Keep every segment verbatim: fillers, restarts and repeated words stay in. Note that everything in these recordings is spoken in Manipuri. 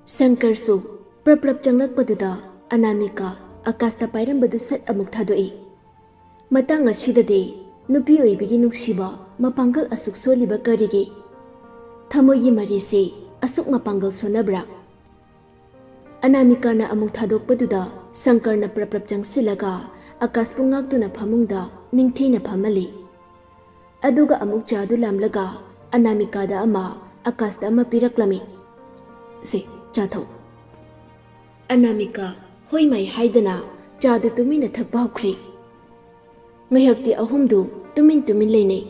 ꯁꯪꯀꯔꯁꯨ ꯄ꯭ꯔꯞ ꯄ꯭ꯔꯞ ꯆꯪꯂꯛꯄꯗꯨꯗ ꯑꯅꯥꯃꯤꯀꯥ ꯑꯀꯥꯁꯇ ꯄꯥꯏꯔꯝꯕꯗꯨ ꯁꯠ ꯑꯃꯨꯛ ꯊꯥꯗꯣꯛꯏ꯫ ꯃꯇꯥꯡ ꯑꯁꯤꯗꯗꯤ ꯅꯨꯄꯤ ꯑꯣꯏꯕꯤꯒꯤ ꯅꯨꯡꯁꯤꯕ ꯃꯄꯥꯡꯒꯜ ꯑꯁꯨꯛ ꯁꯣꯜꯂꯤꯕ ꯀꯔꯤꯒꯤ? ꯊꯃꯣꯏꯒꯤ ꯃꯔꯤꯁꯤ ꯑꯁꯨꯛ ꯃꯄꯥꯡꯒꯜ ꯁꯣꯟꯅꯕ꯭ꯔꯥ? ꯑꯅꯥꯃꯤꯀꯥꯅ ꯑꯃꯨꯛ ꯊꯥꯗꯣꯛꯄꯗꯨꯗ ꯁꯪꯀꯔꯅ ꯄ꯭ꯔꯞ ꯄ꯭ꯔꯞ ꯆꯪꯁꯤꯜꯂꯒ ꯑꯀꯥꯁꯄꯨ ꯉꯥꯛꯇꯨꯅ ꯐꯃꯨꯡꯗ ꯅꯤꯡꯊꯤꯅ ꯐꯝꯍꯜꯂꯤ꯫ ꯑꯗꯨꯒ ꯑꯃꯨꯛ ꯆꯥꯗꯨ ꯂꯥꯝꯂꯒ ꯑꯅꯥꯃꯤꯀꯥꯗ ꯑꯃ, ꯑꯀꯥꯁꯇ ꯑꯃ ꯄꯤꯔꯛꯂꯝꯃꯤ꯫ "ꯁꯦ, ꯆꯥ ꯊꯛꯎ꯫" ꯑꯅꯥꯃꯤꯀꯥ ꯍꯣꯏ ꯃꯥꯏ ꯍꯥꯏꯗꯅ ꯆꯥꯗꯨ ꯇꯨꯃꯤꯟꯅ ꯊꯛꯄ ꯍꯧꯈ꯭ꯔꯦ꯫ ꯉꯥꯏꯍꯥꯛꯇꯤ ꯑꯍꯨꯝꯗꯨ ꯇꯨꯃꯤꯟ ꯇꯨꯃꯤꯟ ꯂꯩꯅꯩ꯫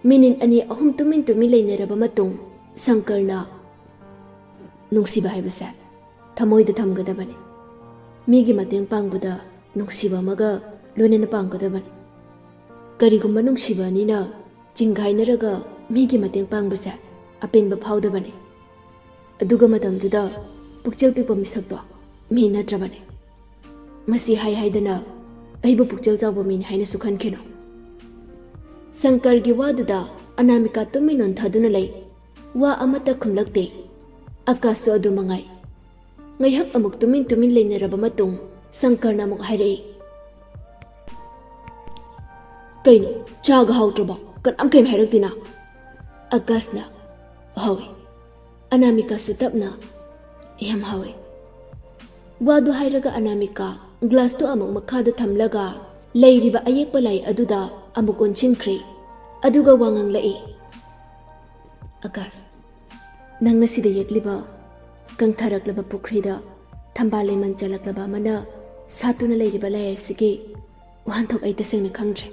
ꯃꯤꯅꯤꯠ ꯑꯅꯤ ꯑꯍꯨꯝ ꯇꯨꯃꯤꯟ ꯇꯨꯃꯤꯟ ꯂꯩꯅꯔꯕ ꯃꯇꯨꯡ ꯁꯪꯀꯔꯅ, "ꯅꯨꯡꯁꯤꯕ ꯍꯥꯏꯕꯁꯦ ꯊꯃꯣꯏꯗ ꯊꯝꯒꯗꯕꯅꯤ꯫ ꯃꯤꯒꯤ ꯃꯇꯦꯡ ꯄꯥꯡꯕꯗ ꯅꯨꯡꯁꯤꯕ ꯑꯃꯒ ꯂꯣꯏꯅꯅ ꯄꯥꯡꯒꯗꯕꯅꯤ꯫ ꯀꯔꯤꯒꯨꯝꯕ ꯅꯨꯡꯁꯤꯕ ꯑꯅꯤꯅ ꯆꯤꯡꯒꯥꯏꯅꯔꯒ ꯃꯤꯒꯤ ꯃꯇꯦꯡ ꯄꯥꯡꯕꯁꯦ ꯑꯄꯦꯟꯕ ꯐꯥꯎꯗꯕꯅꯤ꯫ ꯑꯗꯨꯒ ꯃꯇꯝꯗꯨꯗ ꯄꯨꯛꯆꯦꯜ ꯄꯤꯛꯄ ꯃꯤꯁꯛꯇꯣ ꯃꯤ ꯅꯠꯇ꯭ꯔꯕꯅꯤ꯫ ꯃꯁꯤ ꯍꯥꯏ ꯍꯥꯏꯗꯅ ꯑꯩꯕꯨ ꯄꯨꯛꯆꯦꯜ ꯆꯥꯎꯕ ꯃꯤꯅꯤ ꯍꯥꯏꯅꯁꯨ ꯈꯟꯈꯤꯅꯨ꯫" ꯁꯪꯀꯔꯒꯤ ꯋꯥꯗꯨꯗ ꯑꯅꯥꯃꯤꯀꯥ ꯇꯨꯃꯤꯟ ꯑꯣꯟꯊꯗꯨꯅ ꯂꯩ꯫ ꯋꯥ ꯑꯃꯠꯇ ꯈꯨꯝꯂꯛꯇꯦ꯫ ꯑꯀꯥꯁꯁꯨ ꯑꯗꯨ ꯃꯉꯥꯏ꯫ ꯉꯥꯏꯍꯥꯛ ꯑꯃꯨꯛ ꯇꯨꯃꯤꯟ ꯇꯨꯃꯤꯟ ꯂꯩꯅꯔꯕ ꯃꯇꯨꯡ ꯁꯪꯀꯔꯅ ꯑꯃꯨꯛ ꯍꯥꯏꯔꯛꯏ, "ꯀꯩꯅꯣ, ꯆꯥꯒ ꯍꯥꯎꯇ꯭ꯔꯕꯣ? ꯀꯅꯥꯝ ꯀꯩꯝ ꯍꯥꯏꯔꯛꯇꯦꯅ?" ꯑꯀꯥꯁꯅ, "ꯍꯥꯎꯏ꯫" ꯑꯅꯥꯃꯤꯀꯥꯁꯨ ꯇꯞꯅ, "ꯌꯥꯝ ꯍꯥꯎꯏ꯫" ꯋꯥꯗꯨ ꯍꯥꯏꯔꯒ ꯑꯅꯥꯃꯤꯀꯥ ꯒ꯭ꯂꯥꯁꯇꯨ ꯑꯃꯨꯛ ꯃꯈꯥꯗ ꯊꯝꯂꯒ ꯂꯩꯔꯤꯕ ꯑꯌꯦꯛꯄ ꯂꯥꯏ ꯑꯗꯨꯗ ꯑꯃꯨꯛ ꯑꯣꯟꯁꯤꯟꯈ꯭ꯔꯦ꯫ ꯑꯗꯨꯒ ꯋꯥ ꯉꯥꯡꯂꯛꯏ, "ꯑꯀꯥꯁ, ꯅꯪꯅ ꯁꯤꯗ ꯌꯦꯛꯂꯤꯕ ꯀꯪꯊꯔꯛꯂꯕ ꯄꯨꯈ꯭ꯔꯤꯗ ꯊꯝꯕꯥꯜ ꯂꯩꯃꯟ ꯆꯜꯂꯛꯂꯕ ꯑꯃꯅ ꯁꯥꯠꯇꯨꯅ ꯂꯩꯔꯤꯕ ꯂꯥꯏ ꯑꯁꯤꯒꯤ ꯋꯥꯍꯟꯊꯣꯛ ꯑꯩ ꯇꯁꯦꯡꯅ ꯈꯪꯗ꯭ꯔꯦ꯫"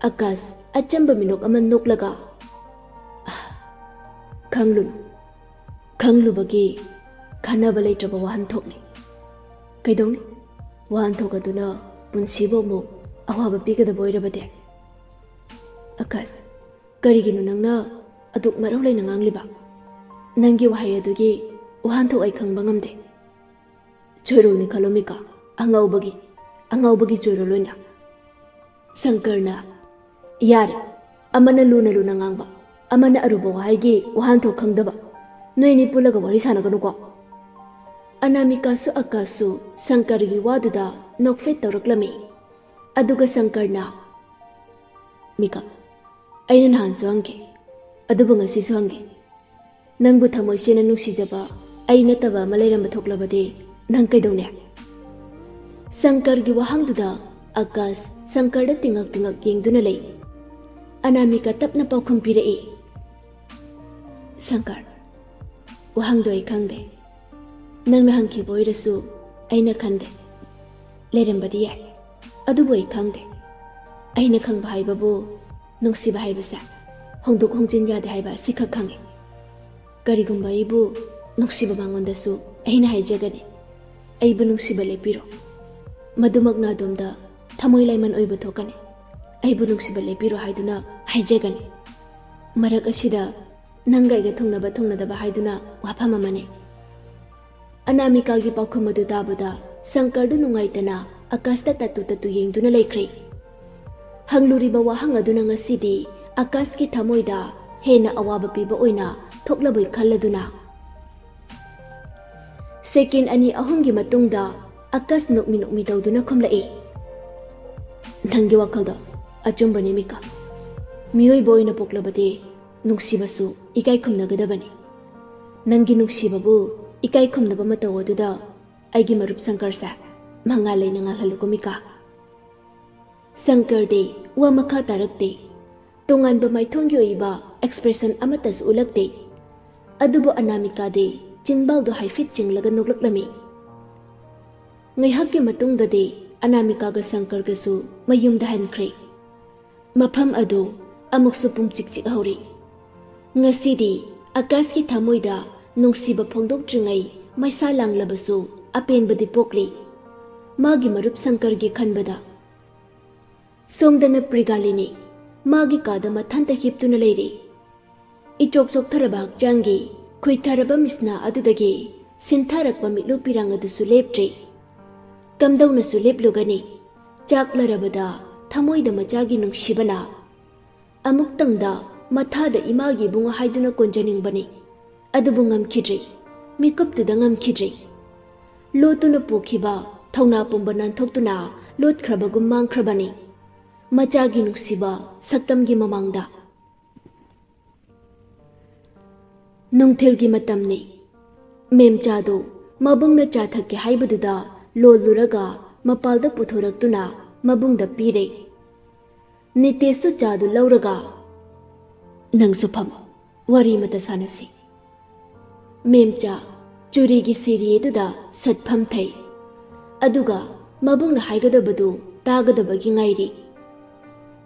ꯑꯀꯥꯁ ꯑꯆꯝꯕ ꯃꯤꯅꯣꯛ ꯑꯃ ꯅꯣꯛꯂꯒ, "ꯑꯥ, ꯈꯪꯂꯨꯅꯨ꯫ ꯈꯪꯂꯨꯕꯒꯤ ꯀꯥꯟꯅꯕ ꯂꯩꯇ꯭ꯔꯕ ꯋꯥꯍꯟꯊꯣꯛꯅꯤ꯫ ꯀꯩꯗꯧꯅꯤ? ꯋꯥꯍꯟꯊꯣꯛ ꯑꯗꯨꯅ ꯄꯨꯟꯁꯤꯕꯨ ꯑꯃꯨꯛ ꯑꯋꯥꯕ ꯄꯤꯒꯗꯕ ꯑꯣꯏꯔꯕꯗꯤ?" "ꯑꯀꯥꯁ, ꯀꯔꯤꯒꯤꯅꯣ ꯅꯪꯅ ꯑꯗꯨꯛ ꯃꯔꯧ ꯂꯩꯅ ꯉꯥꯡꯂꯤꯕ? ꯅꯪꯒꯤ ꯋꯥꯍꯩ ꯑꯗꯨꯒꯤ ꯋꯥꯍꯟꯊꯣꯛ ꯑꯩ ꯈꯪꯕ ꯉꯝꯗꯦ꯫" "ꯆꯣꯏꯔꯣꯜꯅꯤ ꯈꯜꯂꯣ ꯃꯤꯀꯥ, ꯑꯉꯥꯎꯕꯒꯤ, ꯑꯉꯥꯎꯕꯒꯤ ꯆꯣꯏꯔꯣꯜ ꯑꯣꯏꯅ꯫" ꯁꯪꯀꯔꯅ, "ꯌꯥꯔꯦ, ꯑꯃꯅ ꯂꯨꯅ ꯂꯨꯅ ꯉꯥꯡꯕ, ꯑꯃꯅ ꯑꯔꯨꯕ ꯋꯥꯍꯩꯒꯤ ꯋꯥꯍꯟꯊꯣꯛ ꯈꯪꯗꯕ꯫ ꯅꯣꯏꯅꯤ ꯄꯨꯜꯂꯒ ꯋꯥꯔꯤ ꯁꯥꯟꯅꯒꯅꯨꯀꯣ꯫ ꯑꯅꯥꯃꯤꯀꯥꯁꯨ ꯑꯀꯥꯁꯁꯨ ꯁꯪꯀꯔꯒꯤ ꯋꯥꯗꯨꯗ ꯅꯣꯛꯐꯦꯠ ꯇꯧꯔꯛꯂꯝꯃꯤ꯫ ꯑꯗꯨꯒ ꯁꯪꯀꯔꯅ, "ꯃꯤꯀꯥ, ꯑꯩꯅ ꯅꯍꯥꯟꯁꯨ ꯍꯪꯈꯤ, ꯑꯗꯨꯕꯨ ꯉꯁꯤꯁꯨ ꯍꯪꯒꯦ꯫ ꯅꯪꯕꯨ ꯊꯃꯣꯏ ꯁꯦꯡꯅ ꯅꯨꯡꯁꯤꯖꯕ ꯑꯩ ꯅꯠꯇꯕ ꯑꯃ ꯂꯩꯔꯝꯕ ꯊꯣꯛꯂꯕꯗꯤ ꯅꯪ ꯀꯩꯗꯧꯅꯤ?" ꯁꯪꯀꯔꯒꯤ ꯋꯥꯍꯪꯗꯨꯗ ꯑꯀꯥꯁ ꯁꯪꯀꯔꯗ ꯇꯤꯡꯉꯛ ꯇꯤꯡꯉꯛ ꯌꯦꯡꯗꯨꯅ ꯂꯩ꯫ ꯑꯅꯥꯃꯤꯀꯥ ꯇꯞꯅ ꯄꯥꯎꯈꯨꯝ ꯄꯤꯔꯛꯏ, "ꯁꯪꯀꯔ, ꯋꯥꯍꯪꯗꯣ ꯑꯩ ꯈꯪꯗꯦ꯫ ꯅꯪꯅ ꯍꯪꯈꯤꯕ ꯑꯣꯏꯔꯁꯨ ꯑꯩꯅ ꯈꯟꯗꯦ꯫ ꯂꯩꯔꯝꯕꯗꯤ ꯌꯥꯏ, ꯑꯗꯨꯕꯨ ꯑꯩ ꯈꯪꯗꯦ꯫ ꯑꯩꯅ ꯈꯪꯕ ꯍꯥꯏꯕꯕꯨ ꯅꯨꯡꯁꯤꯕ ꯍꯥꯏꯕꯁꯦ ꯍꯣꯡꯗꯣꯛ ꯍꯣꯡꯖꯤꯟ ꯌꯥꯗꯦ ꯍꯥꯏꯕ ꯑꯁꯤꯈꯛ ꯈꯪꯉꯤ꯫ ꯀꯔꯤꯒꯨꯝꯕ ꯑꯩꯕꯨ ꯅꯨꯡꯁꯤꯕ ꯃꯉꯣꯟꯗꯁꯨ ꯑꯩꯅ ꯍꯥꯏꯖꯒꯅꯤ, 'ꯑꯩꯕꯨ ꯅꯨꯡꯁꯤꯕ ꯂꯦꯞꯄꯤꯔꯣ꯫ ꯃꯗꯨꯃꯛꯅ ꯑꯗꯣꯝꯗ ꯊꯃꯣꯏ ꯂꯥꯏꯃꯟ ꯑꯣꯏꯕ ꯊꯣꯛꯀꯅꯤ꯫ 'ꯑꯩꯕꯨ ꯅꯨꯡꯁꯤꯕ ꯂꯦꯞꯄꯤꯔꯣ' ꯍꯥꯏꯗꯨꯅ ꯍꯥꯏꯖꯒꯅꯤ꯫ ꯃꯔꯛ ꯑꯁꯤꯗ ꯅꯪꯒ ꯑꯩꯒ ꯊꯨꯡꯅꯕ ꯊꯨꯡꯅꯗꯕ ꯍꯥꯏꯗꯨꯅ ꯋꯥꯐꯝ ꯑꯃꯅꯤ꯫" ꯑꯅꯥꯃꯤꯀꯥꯒꯤ ꯄꯥꯎꯈꯨꯝ ꯑꯗꯨ ꯇꯥꯕꯗ ꯁꯪꯀꯔꯗꯨ ꯅꯨꯡꯉꯥꯏꯇꯅ ꯑꯀꯥꯁꯇ ꯇꯠꯇꯨ ꯇꯠꯇꯨ ꯌꯦꯡꯗꯨꯅ ꯂꯩꯈ꯭ꯔꯦ꯫ ꯍꯪꯂꯨꯔꯤꯕ ꯋꯥꯍꯪ ꯑꯗꯨꯅ ꯉꯁꯤꯗꯤ ꯑꯀꯥꯁꯀꯤ ꯊꯃꯣꯏꯗ ꯍꯦꯟꯅ ꯑꯋꯥꯕ ꯄꯤꯕ ꯑꯣꯏꯅ ꯊꯣꯛꯂꯕꯣꯏ ꯈꯜꯂꯗꯨꯅ, ꯁꯦꯀꯦꯟ ꯑꯅꯤ ꯑꯍꯨꯝꯒꯤ ꯃꯇꯨꯡꯗ ꯑꯀꯥꯁ ꯅꯣꯛꯃꯤ ꯅꯣꯛꯃꯤ ꯇꯧꯗꯨꯅ ꯈꯨꯝꯂꯛꯏ, "ꯅꯪꯒꯤ ꯋꯥꯈꯜꯗꯣ ꯑꯆꯨꯝꯕꯅꯤ, ꯃꯤꯀꯥ꯫ ꯃꯤꯑꯣꯏꯕ ꯑꯣꯏꯅ ꯄꯣꯛꯂꯕꯗꯤ ꯅꯨꯡꯁꯤꯕꯁꯨ ꯏꯀꯥꯏ ꯈꯨꯝꯅꯒꯗꯕꯅꯤ꯫ ꯅꯪꯒꯤ ꯅꯨꯡꯁꯤꯕꯕꯨ ꯏꯀꯥꯏ ꯈꯨꯝꯅꯕ ꯃꯇꯧ ꯑꯗꯨꯗ ꯑꯩꯒꯤ ꯃꯔꯨꯞ ꯁꯪꯀꯔꯁꯦ ꯃꯉꯥꯜ ꯂꯩꯅ ꯉꯥꯜꯍꯜꯂꯨꯀꯣ, ꯃꯤꯀꯥ꯫" ꯁꯪꯀꯔꯗꯤ ꯋꯥ ꯃꯈꯥ ꯇꯥꯔꯛꯇꯦ꯫ ꯇꯣꯉꯥꯟꯕ ꯃꯥꯏꯊꯣꯡꯒꯤ ꯑꯣꯏꯕ ꯑꯦꯛꯁꯄ꯭ꯔꯦꯁꯟ ꯑꯃꯠꯇꯁꯨ ꯎꯠꯂꯛꯇꯦ꯫ ꯑꯗꯨꯕꯨ ꯑꯅꯥꯃꯤꯀꯥꯗꯤ ꯆꯤꯟꯕꯥꯜꯗꯣ ꯍꯥꯏꯐꯦꯠ ꯆꯤꯡꯂꯒ ꯅꯣꯛꯂꯛꯂꯝꯃꯤ꯫ ꯉꯥꯏꯍꯥꯛꯀꯤ ꯃꯇꯨꯡꯗꯗꯤ ꯑꯅꯥꯃꯤꯀꯥꯒ ꯁꯪꯀꯔꯒꯁꯨ ꯃꯌꯨꯝꯗ ꯍꯟꯈ꯭ꯔꯦ꯫ ꯃꯐꯝ ꯑꯗꯨ ꯑꯃꯨꯛꯁꯨ ꯄꯨꯝꯆꯤꯛ ꯆꯤꯛꯍꯧꯔꯤ꯫ ꯉꯁꯤꯗꯤ ꯑꯀꯥꯁꯀꯤ ꯊꯃꯣꯏꯗ ꯅꯨꯡꯁꯤꯕ ꯐꯣꯡꯗꯣꯛꯇ꯭ꯔꯤꯉꯩ ꯃꯩꯁꯥ ꯂꯥꯡꯂꯕꯁꯨ ꯑꯄꯦꯟꯕꯗꯤ ꯄꯣꯛꯂꯤ꯫ ꯃꯥꯒꯤ ꯃꯔꯨꯞ ꯁꯪꯀꯔꯒꯤ ꯈꯟꯕꯗ꯫ ꯁꯣꯝꯗꯅ ꯄ꯭ꯔꯤꯒꯥꯂꯤꯅꯤ꯫ ꯃꯥꯒꯤ ꯀꯥꯗ ꯃꯊꯟꯇ ꯍꯤꯞꯇꯨꯅ ꯂꯩꯔꯤ꯫ ꯏꯆꯣꯛ ꯆꯣꯛꯊꯔꯕ ꯍꯛꯆꯥꯡꯒꯤ ꯈꯨꯏꯊꯔꯕ ꯃꯤꯁꯅꯥ ꯑꯗꯨꯗꯒꯤ ꯁꯤꯟꯊꯔꯛꯄ ꯃꯤꯠꯂꯨ ꯄꯤꯔꯥꯡ ꯑꯗꯨꯁꯨ ꯂꯦꯞꯇ꯭ꯔꯤ꯫ ꯀꯝꯗꯧꯅꯁꯨ ꯂꯦꯞꯂꯨꯒꯅꯤ? ꯆꯥꯛꯂꯔꯕꯗ ꯊꯃꯣꯏꯗ ꯃꯆꯥꯒꯤ ꯅꯨꯡꯁꯤꯕꯅ꯫ ꯑꯃꯨꯛꯇꯪꯗ ꯃꯊꯥꯗ ꯏꯃꯥꯒꯤ ꯏꯕꯨꯡꯉꯣ ꯍꯥꯏꯗꯨꯅ ꯀꯣꯟꯖꯅꯤꯡꯕꯅꯤ꯫ ꯑꯗꯨꯕꯨ ꯉꯝꯈꯤꯗ꯭ꯔꯤ꯫ ꯃꯤꯀꯨꯞꯇꯨꯗ ꯉꯝꯈꯤꯗ꯭ꯔꯤ꯫ ꯂꯣꯠꯇꯨꯅ ꯄꯨꯈꯤꯕ ꯊꯧꯅꯥ ꯄꯨꯝꯕ ꯅꯥꯟꯊꯣꯛꯇꯨꯅ ꯂꯣꯠꯈ꯭ꯔꯕꯒꯨꯝ ꯃꯥꯡꯈ꯭ꯔꯕꯅꯤ꯫ ꯃꯆꯥꯒꯤ ꯅꯨꯡꯁꯤꯕ ꯁꯛꯇꯝꯒꯤ ꯃꯃꯥꯡꯗ꯫ ꯅꯨꯡꯊꯤꯜꯒꯤ ꯃꯇꯝꯅꯤ꯫ ꯃꯦꯝꯆꯥꯗꯨ ꯃꯕꯨꯡꯅ ꯆꯥ ꯊꯛꯀꯦ ꯍꯥꯏꯕꯗꯨꯗ ꯂꯣꯜꯂꯨꯔꯒ ꯃꯄꯥꯜꯗ ꯄꯨꯊꯣꯔꯛꯇꯨꯅ ꯃꯕꯨꯡꯗ ꯄꯤꯔꯦ꯫ ꯅꯤꯇꯦꯁꯁꯨ ꯆꯥꯗꯨ ꯂꯧꯔꯒ, "ꯅꯪꯁꯨ ꯐꯝꯃꯣ, ꯋꯥꯔꯤ ꯑꯃꯇ ꯁꯥꯟꯅꯁꯤ꯫" ꯃꯦꯝꯆꯥ ꯆꯨꯔꯤꯒꯤ ꯁꯤꯔꯤꯗꯨꯗ ꯁꯠ ꯐꯝꯊꯩ꯫ ꯑꯗꯨꯒ ꯃꯕꯨꯡꯅ ꯍꯥꯏꯒꯗꯕꯗꯨ ꯇꯥꯒꯗꯕꯒꯤ ꯉꯥꯏꯔꯤ꯫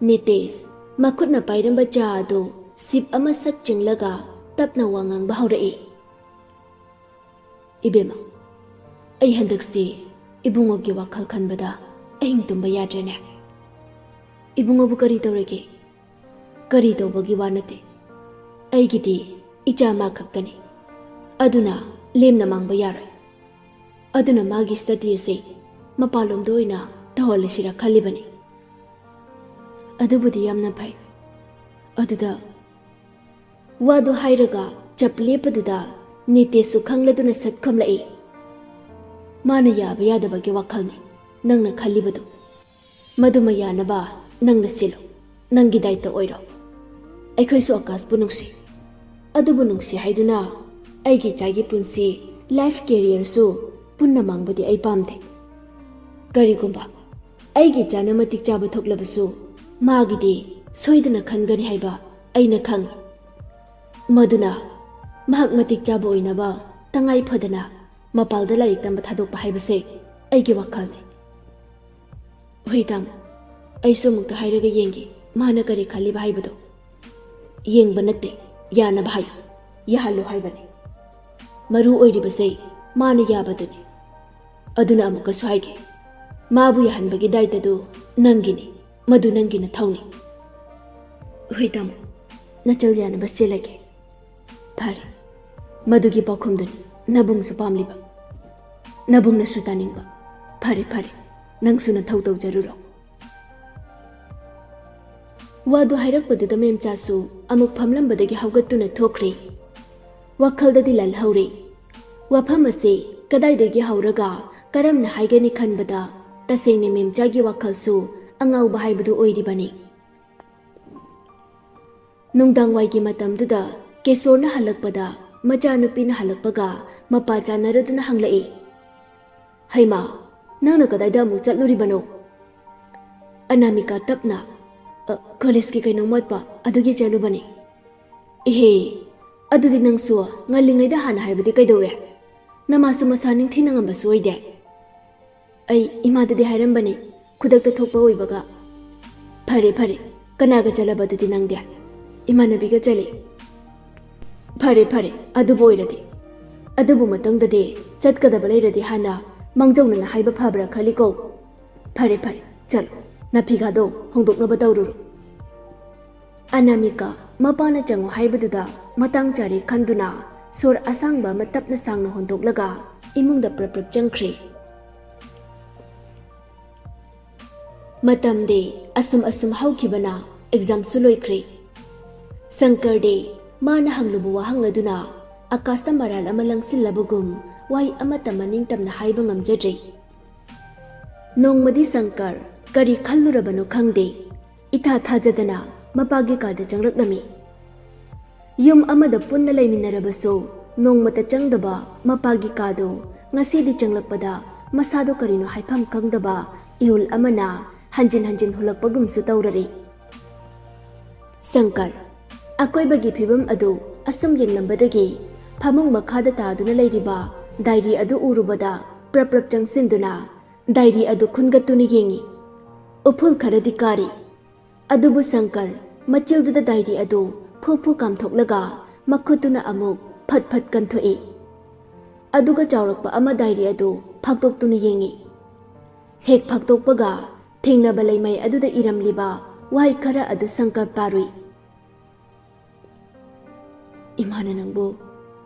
ꯅꯤꯇꯦꯁ ꯃꯈꯨꯠꯅ ꯄꯥꯏꯔꯝꯕ ꯆꯥ ꯑꯗꯨ ꯁꯤꯞ ꯑꯃ ꯁꯠ ꯆꯤꯡꯂꯒ ꯇꯞꯅ ꯋꯥ ꯉꯥꯡꯕ ꯍꯧꯔꯛꯏ꯫ "ꯏꯕꯦꯝꯃ, ꯑꯩ ꯍꯟꯗꯛꯁꯤ ꯏꯕꯨꯡꯉꯣꯒꯤ ꯋꯥꯈꯜ ꯈꯟꯕꯗ ꯑꯍꯤꯡ ꯇꯨꯝꯕ ꯌꯥꯗ꯭ꯔꯦꯅꯦ꯫" "ꯏꯕꯨꯡꯉꯣꯕꯨ ꯀꯔꯤ ꯇꯧꯔꯒꯦ?" "ꯀꯔꯤ ꯇꯧꯕꯒꯤ ꯋꯥ ꯅꯠꯇꯦ꯫ ꯑꯩꯒꯤꯗꯤ ꯏꯆꯥ ꯃꯥ ꯈꯛꯇꯅꯤ꯫ ꯑꯗꯨꯅ ꯂꯦꯝꯅ ꯃꯥꯡꯕ ꯌꯥꯔꯣꯏ꯫ ꯑꯗꯨꯅ ꯃꯥꯒꯤ ꯁ꯭ꯇꯗꯤ ꯑꯁꯤ ꯃꯄꯥꯟꯂꯣꯝꯗ ꯑꯣꯏꯅ ꯇꯧꯍꯜꯂꯁꯤꯔ ꯈꯜꯂꯤꯕꯅꯤ꯫" "ꯑꯗꯨꯕꯨꯗꯤ ꯌꯥꯝꯅ ꯐꯩ꯫ ꯑꯗꯨꯗ..." ꯋꯥꯗꯨ ꯍꯥꯏꯔꯒ ꯆꯞ ꯂꯦꯞꯄꯗꯨꯗ ꯅꯤꯇꯦꯁꯁꯨ ꯈꯪꯂꯗꯨꯅ ꯁꯠ ꯈꯨꯝꯂꯛꯏ꯫ "ꯃꯥꯅ ꯌꯥꯕ ꯌꯥꯗꯕꯒꯤ ꯋꯥꯈꯜꯅꯤ ꯅꯪꯅ ꯈꯜꯂꯤꯕꯗꯨ꯫ ꯃꯗꯨꯃ ꯌꯥꯅꯕ ꯅꯪꯅ ꯁꯤꯜꯂꯨ, ꯅꯪꯒꯤ ꯗꯥꯏꯇ ꯑꯣꯏꯔꯣ꯫ ꯑꯩꯈꯣꯏꯁꯨ ꯑꯀꯥꯁꯄꯨ ꯅꯨꯡꯁꯤ꯫ ꯑꯗꯨꯕꯨ ꯅꯨꯡꯁꯤ ꯍꯥꯏꯗꯨꯅ ꯑꯩꯒꯤ ꯏꯆꯥꯒꯤ ꯄꯨꯟꯁꯤ, ꯂꯥꯏꯐ ꯀꯦꯔꯤꯌꯔꯁꯨ ꯄꯨꯟꯅ ꯃꯥꯡꯕꯗꯤ ꯑꯩ ꯄꯥꯝꯗꯦ꯫ ꯀꯔꯤꯒꯨꯝꯕ ꯑꯩꯒꯤ ꯏꯆꯥꯅ ꯃꯇꯤꯛ ꯆꯥꯕ ꯊꯣꯛꯂꯕꯁꯨ ꯃꯥꯒꯤꯗꯤ ꯁꯣꯏꯗꯅ ꯈꯟꯒꯅꯤ ꯍꯥꯏꯕ ꯑꯩꯅ ꯈꯪꯏ꯫ ꯃꯗꯨꯅ ꯃꯍꯥꯛ ꯃꯇꯤꯛ ꯆꯥꯕ ꯑꯣꯏꯅꯕ ꯇꯉꯥꯏ ꯐꯗꯅ ꯃꯄꯥꯜꯗ ꯂꯥꯏꯔꯤꯛ ꯇꯝꯕ ꯊꯥꯗꯣꯛꯄ ꯍꯥꯏꯕꯁꯦ ꯑꯩꯒꯤ ꯋꯥꯈꯜꯅꯤ꯫" "ꯍꯣꯏ ꯇꯥꯃꯣ, ꯑꯩꯁꯨ ꯑꯃꯨꯛꯇ ꯍꯥꯏꯔꯒ ꯌꯦꯡꯒꯦ, ꯃꯥꯅ ꯀꯔꯤ ꯈꯜꯂꯤꯕ ꯍꯥꯏꯕꯗꯣ꯫" "ꯌꯦꯡꯕ ꯅꯠꯇꯦ, ꯌꯥꯅꯕ ꯍꯥꯏꯌꯨ꯫ ꯌꯥꯍꯜꯂꯨ ꯍꯥꯏꯕꯅꯤ꯫ ꯃꯔꯨ ꯑꯣꯏꯔꯤꯕꯁꯦ ꯃꯥꯅ ꯌꯥꯕꯗꯨꯅꯤ꯫ ꯑꯗꯨꯅ ꯑꯃꯨꯛꯀꯁꯨ ꯍꯥꯏꯒꯦ, ꯃꯥꯕꯨ ꯌꯥꯍꯟꯕꯒꯤ ꯗꯥꯏꯇꯗꯨ ꯅꯪꯒꯤꯅꯤ, ꯃꯗꯨ ꯅꯪꯒꯤ ꯅꯊꯧꯅꯤ꯫" "ꯍꯣꯏ ꯇꯥꯃꯣ, ꯅꯆꯜ ꯌꯥꯅꯕ ꯁꯤꯜꯂꯒꯦ꯫" "ꯐꯔꯦ, ꯃꯗꯨꯒꯤ ꯄꯥꯎꯈꯨꯝꯗꯨꯅꯤ ꯅꯕꯨꯡꯁꯨ ꯄꯥꯝꯂꯤꯕ, ꯅꯕꯨꯡꯅꯁꯨ ꯇꯥꯅꯤꯡꯕ꯫ ꯐꯔꯦ, ꯐꯔꯦ, ꯅꯪꯁꯨ ꯅꯊꯧ ꯇꯧꯖꯔꯨꯔꯣ꯫" ꯋꯥꯗꯨ ꯍꯥꯏꯔꯛꯄꯗꯨꯗ ꯃꯦꯝꯆꯥꯁꯨ ꯑꯃꯨꯛ ꯐꯝꯂꯝꯕꯗꯒꯤ ꯍꯧꯒꯠꯇꯨꯅ ꯊꯣꯛꯈ꯭ꯔꯦ꯫ ꯋꯥꯈꯜꯗꯗꯤ ꯂꯜꯍꯧꯔꯦ꯫ ꯋꯥꯐꯝ ꯑꯁꯤ ꯀꯗꯥꯏꯗꯒꯤ ꯍꯧꯔꯒ ꯀꯔꯝꯅ ꯍꯥꯏꯒꯅꯤ ꯈꯟꯕꯗ ꯇꯁꯦꯡꯅ ꯃꯦꯝꯆꯥꯒꯤ ꯋꯥꯈꯜꯁꯨ ꯑꯉꯥꯎꯕ ꯍꯥꯏꯕꯗꯨ ꯑꯣꯏꯔꯤꯕꯅꯤ꯫ ꯅꯨꯡꯗꯥꯡꯋꯥꯏꯒꯤ ꯃꯇꯝꯗꯨꯗ ꯀꯦꯁꯣꯔꯅ ꯍꯜꯂꯛꯄꯗ ꯃꯆꯥꯅꯨꯄꯤꯅ ꯍꯜꯂꯛꯄꯒ ꯃꯄꯥ ꯆꯥꯟꯅꯔꯗꯨꯅ ꯍꯪꯂꯛꯏ, "ꯍꯩꯃꯥ, ꯅꯪꯅ ꯀꯗꯥꯏꯗ ꯑꯃꯨꯛ ꯆꯠꯂꯨꯔꯤꯕꯅꯣ?" ꯑꯅꯥꯃꯤꯀꯥ ꯇꯞꯅ, "ꯑ, ꯀꯣꯂꯦꯖꯀꯤ ꯀꯩꯅꯣꯝ ꯋꯥꯠꯄ ꯑꯗꯨꯒꯤ ꯆꯠꯂꯨꯕꯅꯤ꯫" "ꯏꯍꯦ, ꯑꯗꯨꯗꯤ ꯅꯪꯁꯨ ꯉꯜꯂꯤꯉꯩꯗ ꯍꯥꯟꯅ ꯍꯥꯏꯕꯗꯤ ꯀꯩꯗꯧꯋꯦ? ꯅꯃꯥꯁꯨ ꯃꯁꯥ ꯅꯤꯡꯊꯤꯅ ꯉꯝꯕꯁꯨ ꯑꯣꯏꯗꯦ꯫" "ꯑꯩ ꯏꯃꯥꯗꯗꯤ ꯍꯥꯏꯔꯝꯕꯅꯤ, ꯈꯨꯗꯛꯇ ꯊꯣꯛꯄ ꯑꯣꯏꯕꯒ꯫" "ꯐꯔꯦ ꯐꯔꯦ, ꯀꯅꯥꯒ ꯆꯠꯂꯕ ꯑꯗꯨꯗꯤ ꯅꯪꯗꯤ?" "ꯏꯃꯥꯟꯅꯕꯤꯒ ꯆꯠꯂꯤ꯫" "ꯐꯔꯦ ꯐꯔꯦ, ꯑꯗꯨꯕꯨ ꯑꯣꯏꯔꯗꯤ꯫ ꯑꯗꯨꯕꯨ ꯃꯇꯨꯡꯗꯗꯤ ꯆꯠꯀꯗꯕ ꯂꯩꯔꯗꯤ ꯍꯥꯟꯅ ꯃꯥꯡꯖꯧꯅꯅ ꯍꯥꯏꯕ ꯐꯕ꯭ꯔꯥ ꯈꯜꯂꯤꯀꯣ꯫ ꯐꯔꯦ ꯐꯔꯦ, ꯆꯠꯂꯣ, ꯅꯐꯤꯒꯥꯗꯣ ꯍꯣꯡꯗꯣꯛꯅꯕ ꯇꯧꯔꯨꯔꯣ꯫" ꯑꯅꯥꯃꯤꯀꯥ ꯃꯄꯥꯅ ꯆꯪꯉꯨ ꯍꯥꯏꯕꯗꯨꯗ ꯃꯇꯥꯡ ꯆꯥꯔꯦ ꯈꯟꯗꯨꯅ ꯁꯣꯔ ꯑꯁꯥꯡꯕ ꯑꯃ ꯇꯞꯅ ꯁꯥꯡꯅ ꯍꯣꯟꯗꯣꯛꯂꯒ ꯏꯃꯨꯡꯗ ꯄ꯭ꯔꯞ ꯄ꯭ꯔꯞ ꯆꯪꯈ꯭ꯔꯦ꯫ ꯃꯇꯝꯗꯤ ꯑꯁꯨꯝ ꯑꯁꯨꯝ ꯍꯧꯈꯤꯕꯅ ꯑꯦꯛꯖꯥꯝꯁꯨ ꯂꯣꯏꯈ꯭ꯔꯦ꯫ ꯁꯪꯀꯔꯗꯤ ꯃꯥꯅ ꯍꯪꯂꯨꯕ ꯋꯥꯍꯪ ꯑꯗꯨꯅ ꯑꯀꯥꯁꯇ ꯃꯔꯥꯜ ꯑꯃ ꯂꯪꯁꯤꯜꯂꯕꯒꯨꯝ ꯋꯥꯍꯩ ꯑꯃꯠꯇ ꯃꯅꯤꯡ ꯇꯝꯅ ꯍꯥꯏꯕ ꯉꯝꯖꯗ꯭ꯔꯦ꯫ ꯅꯣꯡꯃꯗꯤ ꯁꯪꯀꯔ ꯀꯔꯤ ꯈꯜꯂꯨꯔꯕꯅꯣ ꯈꯪꯗꯦ, ꯏꯊꯥ ꯊꯥꯖꯗꯅ ꯃꯄꯥꯒꯤ ꯀꯥꯗ ꯆꯪꯂꯛꯂꯝꯃꯤ꯫ ꯌꯨꯝ ꯑꯃꯗ ꯄꯨꯟꯅ ꯂꯩꯃꯤꯟꯅꯔꯕꯁꯨ ꯅꯣꯡꯃꯇ ꯆꯪꯗꯕ ꯃꯄꯥꯒꯤ ꯀꯥꯗꯨ ꯉꯁꯤꯗꯤ ꯆꯪꯂꯛꯄꯗ ꯃꯁꯥꯗꯣ ꯀꯔꯤꯅꯣ ꯍꯥꯏꯐꯝ ꯈꯪꯗꯕ ꯏꯍꯨꯜ ꯑꯃꯅ ꯍꯟꯖꯤꯟ ꯍꯟꯖꯤꯟ ꯍꯨꯜꯂꯛꯄꯒꯨꯝꯁꯨ ꯇꯧꯔꯔꯤ꯫ ꯁꯪꯀꯔ ꯑꯀꯣꯏꯕꯒꯤ ꯐꯤꯕꯝ ꯑꯗꯨ ꯑꯁꯨꯝ ꯌꯦꯡꯂꯝꯕꯗꯒꯤ ꯐꯃꯨꯡ ꯃꯈꯥꯗ ꯇꯥꯗꯨꯅ ꯂꯩꯔꯤꯕ ꯗꯥꯏꯔꯤ ꯑꯗꯨ ꯎꯔꯨꯕꯗ ꯄ꯭ꯔꯞ ꯄ꯭ꯔꯞ ꯆꯪꯁꯤꯟꯗꯨꯅ ꯗꯥꯏꯔꯤ ꯑꯗꯨ ꯈꯨꯟꯒꯠꯇꯨꯅ ꯌꯦꯡꯏ꯫ ꯎꯐꯨꯜ ꯈꯔꯗꯤ ꯀꯥꯔꯤ꯫ ꯑꯗꯨꯕꯨ ꯁꯪꯀꯔ ꯃꯆꯤꯜꯗꯨꯗ ꯗꯥꯏꯔꯤ ꯑꯗꯨ ꯐꯨ ꯐꯨ ꯀꯥꯝꯊꯣꯛꯂꯒ ꯃꯈꯨꯠꯇꯨꯅ ꯑꯃꯨꯛ ꯐꯠ ꯐꯠ ꯀꯟꯊꯣꯛꯏ꯫ ꯑꯗꯨꯒ ꯆꯥꯎꯔꯛꯄ ꯑꯃ ꯗꯥꯏꯔꯤ ꯑꯗꯨ ꯐꯥꯛꯇꯣꯛꯇꯨꯅ ꯌꯦꯡꯏ꯫ ꯍꯦꯛ ꯐꯥꯛꯇꯣꯛꯄꯒ ꯊꯦꯡꯅꯕ ꯂꯩꯃꯥꯏ ꯑꯗꯨꯗ ꯏꯔꯝꯂꯤꯕ ꯋꯥꯍꯩ ꯈꯔ ꯑꯗꯨ ꯁꯪꯀꯔ ꯄꯥꯔꯨꯏ꯫ "ꯏꯃꯥꯅ ꯅꯪꯕꯨ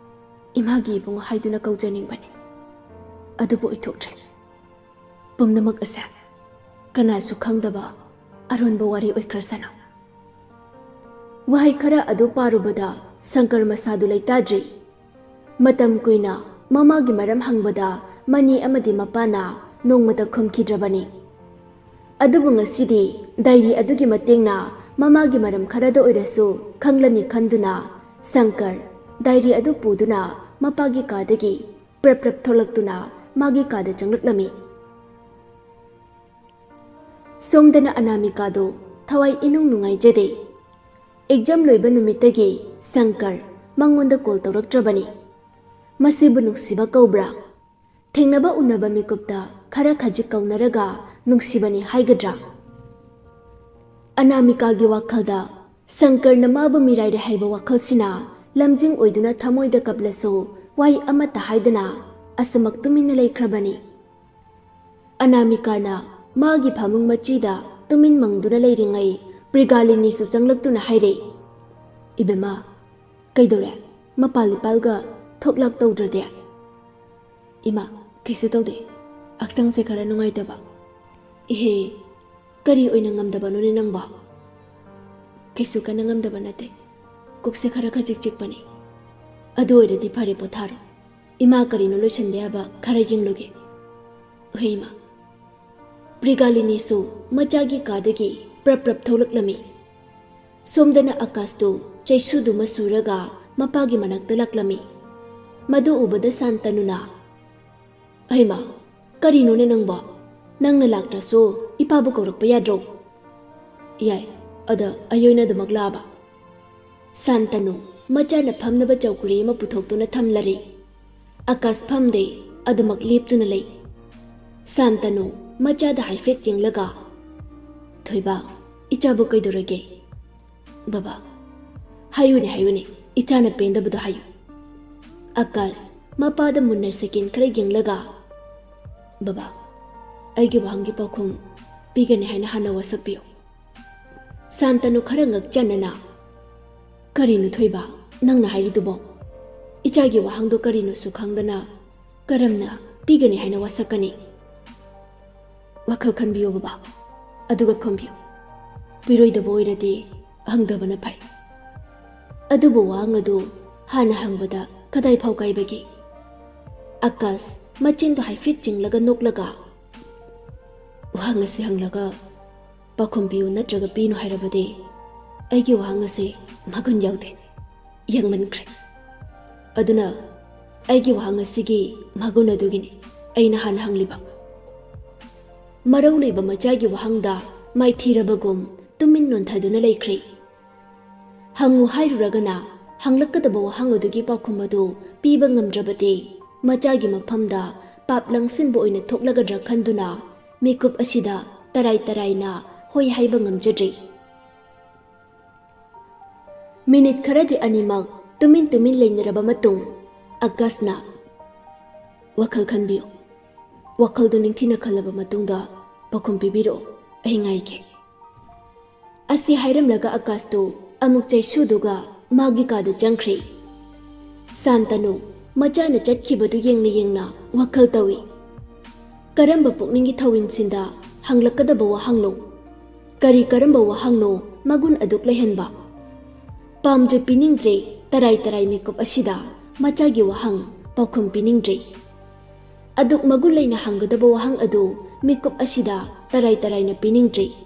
ꯏꯃꯥꯒꯤ ꯏꯕꯨꯡꯉꯣ ꯍꯥꯏꯗꯨꯅ ꯀꯧꯖꯅꯤꯡꯕꯅꯤ, ꯑꯗꯨꯕꯨ ꯑꯣꯏꯊꯣꯛꯇ꯭ꯔꯦ꯫ ꯄꯨꯝꯅꯃꯛ ꯑꯁꯦ ꯀꯅꯥꯁꯨ ꯈꯪꯗꯕ ꯑꯔꯣꯟꯕ ꯋꯥꯔꯤ ꯑꯣꯏꯈ꯭ꯔꯁꯅꯨ꯫" ꯋꯥꯍꯩ ꯈꯔ ꯑꯗꯨ ꯄꯥꯔꯨꯕꯗ ꯁꯪꯀꯔ ꯃꯁꯥꯗꯨ ꯂꯩꯇꯥꯗ꯭ꯔꯤ꯫ ꯃꯇꯝ ꯀꯨꯏꯅ ꯃꯃꯥꯒꯤ ꯃꯔꯝ ꯍꯪꯕꯗ ꯃꯅꯤ ꯑꯃꯗꯤ ꯃꯄꯥꯅ ꯅꯣꯡꯃꯇ ꯈꯨꯝꯈꯤꯗ꯭ꯔꯕꯅꯤ꯫ ꯑꯗꯨꯕꯨ ꯉꯁꯤꯗꯤ ꯗꯥꯏꯔꯤ ꯑꯗꯨꯒꯤ ꯃꯇꯦꯡꯅ ꯃꯃꯥꯒꯤ ꯃꯔꯝ ꯈꯔꯗ ꯑꯣꯏꯔꯁꯨ ꯈꯪꯂꯅꯤ ꯈꯟꯗꯨꯅ ꯁꯪꯀꯔ ꯗꯥꯏꯔꯤ ꯑꯗꯨ ꯄꯨꯗꯨꯅ ꯃꯄꯥꯒꯤ ꯀꯥꯗꯒꯤ ꯄ꯭ꯔꯞ ꯄ꯭ꯔꯞ ꯊꯣꯛꯂꯛꯇꯨꯅ ꯃꯥꯒꯤ ꯀꯥꯗ ꯆꯪꯂꯛꯂꯝꯃꯤ꯫ ꯁꯣꯝꯗꯅ ꯑꯅꯥꯃꯤꯀꯥꯗꯨ ꯊꯋꯥꯏ ꯏꯅꯨꯡ ꯅꯨꯡꯉꯥꯏꯖꯗꯦ꯫ ꯑꯦꯛꯖꯥꯝ ꯂꯣꯏꯕ ꯅꯨꯃꯤꯠꯇꯒꯤ ꯁꯪꯀꯔ ꯃꯉꯣꯟꯗ ꯀꯣꯜ ꯇꯧꯔꯛꯇ꯭ꯔꯕꯅꯤ꯫ ꯃꯁꯤꯕꯨ ꯅꯨꯡꯁꯤꯕ ꯀꯧꯕ꯭ꯔꯥ? ꯊꯦꯡꯅꯕ ꯎꯅꯕ ꯃꯤꯀꯨꯞꯇ ꯈꯔ ꯈꯖꯤꯛ ꯀꯧꯅꯔꯒ ꯅꯨꯡꯁꯤꯕꯅꯤ ꯍꯥꯏꯒꯗ꯭ꯔꯥ? ꯑꯅꯥꯃꯤꯀꯥꯒꯤ ꯋꯥꯈꯜꯗ ꯁꯪꯀꯔꯅ ꯃꯥꯕꯨ ꯃꯤꯔꯥꯏꯔꯦ ꯍꯥꯏꯕ ꯋꯥꯈꯜꯁꯤꯅ ꯂꯝꯖꯤꯡ ꯑꯣꯏꯗꯨꯅ ꯊꯃꯣꯏꯗ ꯀꯞꯂꯁꯨ ꯋꯥꯍꯩ ꯑꯃꯠꯇ ꯍꯥꯏꯗꯅ ꯑꯁꯨꯃꯛ ꯇꯨꯃꯤꯟꯅ ꯂꯩꯈ꯭ꯔꯕꯅꯤ꯫ ꯑꯅꯥꯃꯤꯀꯥꯅ ꯃꯥꯒꯤ ꯐꯃꯨꯡ ꯃꯆꯤꯗ ꯇꯨꯃꯤꯟ ꯃꯪꯗꯨꯅ ꯂꯩꯔꯤꯉꯩ ꯄ꯭ꯔꯤꯒꯥꯂꯤꯅꯤꯁꯨ ꯆꯪꯂꯛꯇꯨꯅ ꯍꯥꯏꯔꯦ, "ꯏꯕꯦꯝꯃ, ꯀꯩꯗꯧꯔꯦ? ꯃꯄꯥꯜ ꯏꯄꯥꯜꯒ ꯊꯣꯛꯂꯥꯛ ꯇꯧꯗ꯭ꯔꯗꯤ?" "ꯏꯃꯥ, ꯀꯩꯁꯨ ꯇꯧꯗꯦ꯫ ꯍꯛꯆꯥꯡꯁꯦ ꯈꯔ ꯅꯨꯡꯉꯥꯏꯇꯕ꯫" "ꯏꯍꯦ, ꯀꯔꯤ ꯑꯣꯏꯅ ꯉꯝꯗꯕꯅꯣꯅꯦ ꯅꯪꯕꯣ?" "ꯀꯩꯁꯨ ꯀꯟꯅ ꯉꯝꯗꯕ ꯅꯠꯇꯦ꯫ ꯀꯣꯛꯁꯦ ꯈꯔ ꯈꯖꯤꯛ ꯆꯤꯛꯄꯅꯦ꯫ ꯑꯗꯨ ꯑꯣꯏꯔꯗꯤ ꯐꯔꯦ, ꯄꯣꯊꯥꯔꯣ꯫ ꯏꯃꯥ ꯀꯔꯤꯅꯣ ꯂꯣꯏꯁꯤꯟꯕ ꯌꯥꯕ ꯈꯔ ꯌꯦꯡꯂꯨꯒꯦ꯫" "ꯍꯣꯏ ꯏꯃꯥ꯫" ꯄ꯭ꯔꯤꯒꯥꯂꯤꯅꯤꯁꯨ ꯃꯆꯥꯒꯤ ꯀꯥꯗꯒꯤ ꯄ꯭ꯔꯞ ꯄ꯭ꯔꯞ ꯊꯣꯛꯂꯛꯂꯝꯃꯤ꯫ ꯁꯣꯝꯗꯅ ꯑꯀꯥꯁꯇꯨ ꯆꯩꯁꯨꯗꯨꯃ ꯁꯨꯔꯒ ꯃꯄꯥꯒꯤ ꯃꯅꯥꯛꯇ ꯂꯥꯛꯂꯝꯃꯤ꯫ ꯃꯗꯨ ꯎꯕꯗ ꯁꯥꯟꯇꯅꯨꯅ, "ꯍꯩꯃꯥ, ꯀꯔꯤꯅꯣꯅꯦ ꯅꯪꯕꯣ? ꯅꯪꯅ ꯂꯥꯛꯇ꯭ꯔꯁꯨ ꯏꯄꯥꯕꯨ ꯀꯧꯔꯛꯄ ꯌꯥꯗ꯭ꯔꯣ?" "ꯌꯥꯏ, ꯑꯗ ꯑꯩ ꯑꯣꯏꯅ ꯑꯗꯨꯃꯛ ꯂꯥꯛꯑꯕ?" ꯁꯥꯟꯇꯅꯨ ꯃꯆꯥꯅ ꯐꯝꯅꯕ ꯆꯧꯀ꯭ꯔꯤ ꯑꯃ ꯄꯨꯊꯣꯛꯇꯨꯅ ꯊꯝꯂꯔꯦ꯫ ꯑꯀꯥꯁ ꯐꯝꯗꯦ, ꯑꯗꯨꯃꯛ ꯂꯦꯞꯇꯨꯅ ꯂꯩ꯫ ꯁꯥꯟꯇꯅꯨ ꯃꯆꯥꯗ ꯍꯥꯏꯐꯦꯠ ꯌꯦꯡꯂꯒ, "ꯊꯣꯏꯕ, ꯏꯆꯥꯕꯨ ꯀꯩꯗꯧꯔꯒꯦ?" "ꯕꯕꯥ, ꯍꯥꯏꯌꯨꯅꯦ, ꯍꯥꯏꯌꯨꯅꯦ, ꯏꯆꯥꯅ ꯄꯦꯟꯗꯕꯗꯣ ꯍꯥꯏꯌꯨ꯫" ꯑꯀꯥꯁ ꯃꯄꯥꯗ ꯃꯨꯟꯅ ꯁꯦꯀꯦꯟ ꯈꯔ ꯌꯦꯡꯂꯒ, "ꯕꯕꯥ, ꯑꯩꯒꯤ ꯋꯥꯍꯪꯒꯤ ꯄꯥꯎꯈꯨꯝ ꯄꯤꯒꯅꯤ ꯍꯥꯏꯅ ꯍꯥꯟꯅ ꯋꯥꯁꯛꯄꯤꯌꯨ꯫" ꯁꯥꯟꯇꯅꯨ ꯈꯔ ꯉꯛꯆꯅꯅ, "ꯀꯔꯤꯅꯣ ꯊꯣꯏꯕ, ꯅꯪꯅ ꯍꯥꯏꯔꯤꯗꯨꯕꯣ? ꯏꯆꯥꯒꯤ ꯋꯥꯍꯪꯗꯣ ꯀꯔꯤꯅꯣꯁꯨ ꯈꯪꯗꯅ ꯀꯔꯝꯅ ꯄꯤꯒꯅꯤ ꯍꯥꯏꯅ ꯋꯥꯁꯛꯀꯅꯤ?" "ꯋꯥꯈꯜ ꯈꯟꯕꯤꯌꯨ ꯕꯕꯥ, ꯑꯗꯨꯒ ꯈꯨꯝꯕꯤꯌꯨ꯫ ꯄꯤꯔꯣꯏꯗꯕ ꯑꯣꯏꯔꯗꯤ ꯍꯪꯗꯕꯅ ꯐꯩ꯫ ꯑꯗꯨꯕꯨ ꯋꯥꯍꯪ ꯑꯗꯨ ꯍꯥꯟꯅ ꯍꯪꯕꯗ ꯀꯗꯥꯏ ꯐꯥꯎ ꯀꯥꯏꯕꯒꯦ? ꯑꯀꯥꯁ ꯃꯆꯤꯟꯗꯣ ꯍꯥꯏꯐꯦꯠ ꯆꯤꯡꯂꯒ ꯅꯣꯛꯂꯒ, "ꯋꯥꯍꯪ ꯑꯁꯤ ꯍꯪꯂꯒ ꯄꯥꯎꯈꯨꯝ ꯄꯤꯌꯨ ꯅꯠꯇ꯭ꯔꯒ ꯄꯤꯅꯨ ꯍꯥꯏꯔꯕꯗꯤ ꯑꯩꯒꯤ ꯋꯥꯍꯪ ꯑꯁꯤ ꯃꯒꯨꯟ ꯌꯥꯎꯗꯦ, ꯌꯥꯡꯃꯟꯈ꯭ꯔꯦ꯫ ꯑꯗꯨꯅ ꯑꯩꯒꯤ ꯋꯥꯍꯪ ꯑꯁꯤꯒꯤ ꯃꯒꯨꯟ ꯑꯗꯨꯒꯤꯅꯤ ꯑꯩꯅ ꯍꯥꯟꯅ ꯍꯪꯂꯤꯕ꯫ ꯃꯔꯧ ꯂꯩꯕ ꯃꯆꯥꯒꯤ ꯋꯥꯍꯪꯗ ꯃꯥꯏꯊꯤꯔꯕꯒꯨꯝ ꯇꯨꯃꯤꯟ ꯅꯣꯟꯊꯗꯨꯅ ꯂꯩꯈ꯭ꯔꯦ꯫ ꯍꯪꯉꯨ ꯍꯥꯏꯔꯨꯔꯒꯅ ꯍꯪꯂꯛꯀꯗꯕ ꯋꯥꯍꯪ ꯑꯗꯨꯒꯤ ꯄꯥꯎꯈꯨꯝ ꯑꯗꯨ ꯄꯤꯕ ꯉꯝꯗ꯭ꯔꯕꯗꯤ ꯃꯆꯥꯒꯤ ꯃꯐꯝꯗ ꯄꯥꯞ ꯂꯪꯁꯤꯟꯕ ꯑꯣꯏꯅ ꯊꯣꯛꯂꯒꯗ꯭ꯔꯥ ꯈꯟꯗꯨꯅ ꯃꯤꯀꯨꯞ ꯑꯁꯤꯗ ꯇꯔꯥꯏ ꯇꯔꯥꯏꯅ ꯍꯣꯏ ꯍꯥꯏꯕ ꯉꯝꯖꯗ꯭ꯔꯤ꯫ ꯃꯤꯅꯤꯠ ꯈꯔꯗꯤ ꯑꯅꯤꯃꯛ ꯇꯨꯃꯤꯟ ꯇꯨꯃꯤꯟ ꯂꯩꯅꯔꯕ ꯃꯇꯨꯡ ꯑꯀꯥꯁꯅ, "ꯋꯥꯈꯜ ꯈꯟꯕꯤꯌꯨ꯫ ꯋꯥꯈꯜꯗꯨ ꯅꯤꯡꯊꯤꯅ ꯈꯜꯂꯕ ꯃꯇꯨꯡꯗ ꯄꯥꯎꯈꯨꯝ ꯄꯤꯕꯤꯔꯛꯑꯣ꯫ ꯑꯩ ꯉꯥꯏꯒꯦ꯫" ꯑꯁꯤ ꯍꯥꯏꯔꯝꯂꯒ ꯑꯀꯥꯁꯇꯨ ꯑꯃꯨꯛ ꯆꯩꯁꯨꯗꯨꯒ ꯃꯥꯒꯤ ꯀꯥꯗ ꯆꯪꯈ꯭ꯔꯦ꯫ ꯁꯥꯟꯇꯅꯨ ꯃꯆꯥꯅ ꯆꯠꯈꯤꯕꯗꯨ ꯌꯦꯡꯅ ꯌꯦꯡꯅ ꯋꯥꯈꯜ ꯇꯧꯏ꯫ ꯀꯔꯝꯕ ꯄꯨꯛꯅꯤꯡꯒꯤ ꯊꯧꯋꯤꯟꯁꯤꯟꯗ ꯍꯪꯂꯛꯀꯗꯕ ꯋꯥꯍꯪꯅꯣ? ꯀꯔꯤ ꯀꯔꯝꯕ ꯋꯥꯍꯪꯅꯣ ꯃꯒꯨꯟ ꯑꯗꯨꯛ ꯂꯩꯍꯟꯕ? ꯄꯥꯝꯗ꯭ꯔꯦ, ꯄꯤꯅꯤꯡꯗ꯭ꯔꯦ, ꯇꯔꯥꯏ ꯇꯔꯥꯏ ꯃꯤꯀꯨꯞ ꯑꯁꯤꯗ ꯃꯆꯥꯒꯤ ꯋꯥꯍꯪ ꯄꯥꯎꯈꯨꯝ ꯄꯤꯅꯤꯡꯗ꯭ꯔꯦ꯫ ꯑꯗꯨꯛ ꯃꯒꯨꯟ ꯂꯩꯅ ꯍꯪꯒꯗꯕ ꯋꯥꯍꯪ ꯑꯗꯨ ꯃꯤꯀꯨꯞ ꯑꯁꯤꯗ ꯇꯔꯥꯏ ꯇꯔꯥꯏꯅ ꯄꯤꯅꯤꯡꯗ꯭ꯔꯦ꯫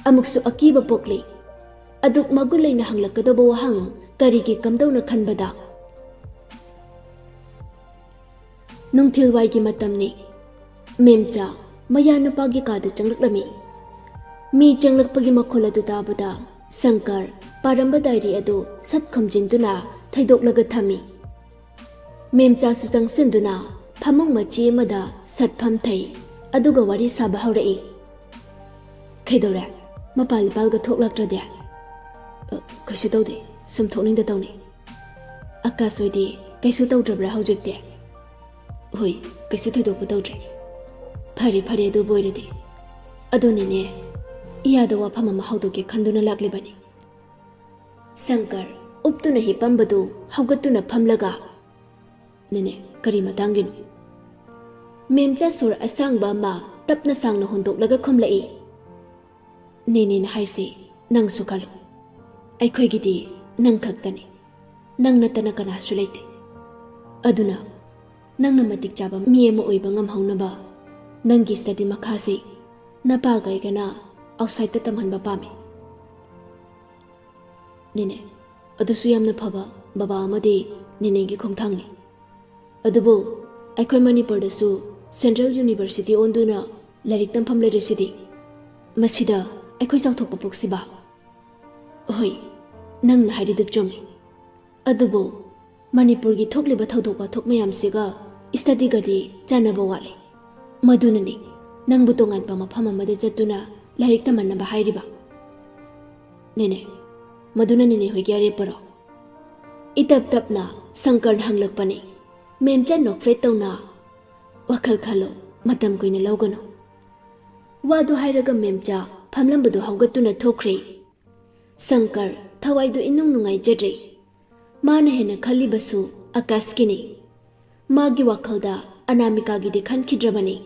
ꯑꯃꯨꯛꯁꯨ ꯑꯀꯤꯕ ꯄꯣꯛꯂꯦ꯫ ꯑꯗꯨꯛ ꯃꯒꯨꯟ ꯂꯩꯅ ꯍꯪꯂꯛꯀꯗꯕ ꯋꯥꯍꯪ ꯀꯔꯤꯒꯤ ꯀꯝꯗꯧꯅ ꯈꯟꯕꯗ? ꯅꯨꯡꯊꯤꯜꯋꯥꯏꯒꯤ ꯃꯇꯝꯅꯤ꯫ ꯃꯦꯝꯆꯥ ꯃꯌꯥ ꯅꯨꯄꯥꯒꯤ ꯀꯥꯗ ꯆꯪꯂꯛꯂꯝꯃꯤ꯫ ꯃꯤ ꯆꯪꯂꯛꯄꯒꯤ ꯃꯈꯣꯜ ꯑꯗꯨ ꯇꯥꯕꯗ ꯁꯪꯀꯔ ꯄꯥꯔꯝꯕ ꯗꯥꯏꯔꯤ ꯑꯗꯨ ꯁꯠ ꯈꯨꯝꯖꯤꯟꯗꯨꯅ ꯊꯩꯗꯣꯛꯂꯒ ꯊꯝꯃꯤ꯫ ꯃꯦꯝꯆꯥꯁꯨ ꯆꯪꯁꯤꯟꯗꯨꯅ ꯐꯃꯨꯡ ꯃꯆꯤ ꯑꯃꯗ ꯁꯠ ꯐꯝꯊꯩ, ꯑꯗꯨꯒ ꯋꯥꯔꯤ ꯁꯥꯕ ꯍꯧꯔꯛꯏ꯫ "ꯀꯩꯗꯧꯔꯦ? ꯃꯄꯥꯜ ꯏꯄꯥꯜꯒ ꯊꯣꯛꯂꯛꯇ꯭ꯔꯗꯤ?" "ꯑ, ꯀꯩꯁꯨ ꯇꯧꯗꯦ, ꯁꯨꯝ ꯊꯣꯛꯅꯤꯡꯗ ꯇꯧꯅꯤ꯫" "ꯑꯀꯥꯁ ꯍꯣꯏꯗꯤ ꯀꯩꯁꯨ ꯇꯧꯗ꯭ꯔꯕ꯭ꯔꯥ ꯍꯧꯖꯤꯛꯇꯤ?" "ꯍꯣꯏ, ꯀꯩꯁꯨ ꯊꯣꯏꯗꯣꯛꯄ ꯇꯧꯗ꯭ꯔꯦ꯫" "ꯐꯔꯦ, ꯐꯔꯦ, ꯑꯗꯨꯕꯨ ꯑꯣꯏꯔꯗꯤ꯫ ꯑꯗꯨꯅꯤꯅꯦ, ꯏꯌꯥꯗ ꯋꯥꯐꯝ ꯑꯃ ꯍꯧꯗꯣꯛꯀꯦ ꯈꯟꯗꯨꯅ ꯂꯥꯛꯂꯤꯕꯅꯤ꯫" ꯁꯪꯀꯔ ꯎꯞꯇꯨꯅ ꯍꯤꯞꯄꯝꯕꯗꯨ ꯍꯧꯒꯠꯇꯨꯅ ꯐꯝꯂꯒ, "ꯅꯦꯅꯦ, ꯀꯔꯤ ꯃꯇꯥꯡꯒꯤꯅꯣ?" ꯃꯦꯝꯆꯥ ꯁꯣꯔ ꯑꯁꯥꯡꯕ ꯑꯃ ꯇꯞꯅ ꯁꯥꯡꯅ ꯍꯣꯟꯗꯣꯛꯂꯒ ꯈꯨꯝꯂꯛꯏ꯫ "ꯅꯦꯅꯦꯅ ꯍꯥꯏꯁꯦ ꯅꯪꯁꯨ ꯈꯜꯂꯨ꯫ ꯑꯩꯈꯣꯏꯒꯤꯗꯤ ꯅꯪ ꯈꯛꯇꯅꯤ꯫ ꯅꯪ ꯅꯠꯇꯅ ꯀꯅꯥꯁꯨ ꯂꯩꯇꯦ꯫ ꯑꯗꯨꯅ ꯅꯪꯅ ꯃꯇꯤꯛ ꯆꯥꯕ ꯃꯤ ꯑꯃ ꯑꯣꯏꯕ ꯉꯝꯍꯧꯅꯕ ꯅꯪꯒꯤ ꯁ꯭ꯇꯗꯤ ꯃꯈꯥꯁꯤ ꯅꯄꯥꯒ ꯑꯩꯒꯅ ꯑꯥꯎꯠꯁꯥꯏꯗꯇ ꯇꯝꯍꯟꯕ ꯄꯥꯝꯃꯤ꯫ ꯅꯦꯅꯦ, ꯑꯗꯨꯁꯨ ꯌꯥꯝꯅ ꯐꯕ ꯕꯕꯥ ꯑꯃꯗꯤ ꯅꯦꯅꯦꯒꯤ ꯈꯣꯡꯊꯥꯡꯅꯤ꯫ ꯑꯗꯨꯕꯨ ꯑꯩꯈꯣꯏ ꯃꯅꯤꯄꯨꯔꯗꯁꯨ ꯁꯦꯟꯇ꯭ꯔꯦꯜ ꯌꯨꯅꯤꯚꯔꯁꯤꯇꯤ ꯑꯣꯟꯗꯨꯅ ꯂꯥꯏꯔꯤꯛ ꯇꯝꯐꯝ ꯂꯩꯔꯤꯁꯤꯗꯤ꯫ ꯃꯁꯤꯗ ꯑꯩꯈꯣꯏ ꯆꯥꯎꯊꯣꯛꯄ ꯄꯣꯛꯁꯤꯕ? ꯍꯣꯏ, ꯅꯪꯅ ꯍꯥꯏꯔꯤꯗꯨ ꯆꯨꯝꯃꯤ꯫ ꯑꯗꯨꯕꯨ ꯃꯅꯤꯄꯨꯔꯒꯤ ꯊꯣꯛꯂꯤꯕ ꯊꯧꯗꯣꯛ ꯋꯥꯊꯣꯛ ꯃꯌꯥꯝꯁꯤꯒ ꯁ꯭ꯇꯗꯤꯒꯗꯤ ꯆꯥꯟꯅꯕ ꯋꯥꯠꯂꯤ꯫ ꯃꯗꯨꯅꯅꯤ ꯅꯪꯕꯨ ꯇꯣꯉꯥꯟꯕ ꯃꯐꯝ ꯑꯃꯗ ꯆꯠꯇꯨꯅ ꯂꯥꯏꯔꯤꯛ ꯇꯝꯍꯟꯅꯕ ꯍꯥꯏꯔꯤꯕ꯫ ꯅꯦꯅꯦ, ꯃꯗꯨꯅ ꯅꯦꯅꯦ ꯍꯣꯏꯒꯤ ꯑꯔꯦꯞꯄꯔꯣ? ꯏꯇꯞ ꯇꯞꯅ ꯁꯪꯀꯔꯅ ꯍꯪꯂꯛꯄꯅꯤ꯫ ꯃꯦꯝꯆꯥ ꯅꯣꯛꯐꯦꯠ ꯇꯧꯅ, "ꯋꯥꯈꯜ ꯈꯜꯂꯣ, ꯃꯇꯝ ꯀꯨꯏꯅ ꯂꯧꯒꯅꯨ꯫" ꯋꯥꯗꯨ ꯍꯥꯏꯔꯒ ꯃꯦꯝꯆꯥ ꯐꯝꯂꯝꯕꯗꯨ ꯍꯧꯒꯠꯇꯨꯅ ꯊꯣꯛꯈ꯭ꯔꯦ꯫ ꯁꯪꯀꯔ ꯊꯋꯥꯏꯗꯨ ꯏꯅꯨꯡ ꯅꯨꯡꯉꯥꯏꯖꯗ꯭ꯔꯦ꯫ ꯃꯥꯅ ꯍꯦꯟꯅ ꯈꯜꯂꯤꯕꯁꯨ ꯑꯀꯥꯁꯀꯤꯅꯤ꯫ ꯃꯥꯒꯤ ꯋꯥꯈꯜꯗ ꯑꯅꯥꯃꯤꯀꯥꯒꯤꯗꯤ ꯈꯟꯈꯤꯗ꯭ꯔꯕꯅꯤ꯫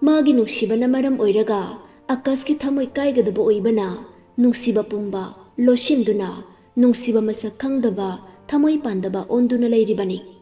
ꯃꯥꯒꯤ ꯅꯨꯡꯁꯤꯕꯅ ꯃꯔꯝ ꯑꯣꯏꯔꯒ ꯑꯀꯥꯁꯀꯤ ꯊꯃꯣꯏ ꯀꯥꯏꯒꯗꯕ ꯑꯣꯏꯕꯅ ꯅꯨꯡꯁꯤꯕ ꯄꯨꯝꯕ ꯂꯣꯠꯁꯤꯟꯗꯨꯅ ꯅꯨꯡꯁꯤꯕ ꯃꯁꯛ ꯈꯪꯗꯕ ꯊꯃꯣꯏ ꯄꯥꯟꯗꯕ ꯑꯣꯟꯗꯨꯅ ꯂꯩꯔꯤꯕꯅꯤ꯫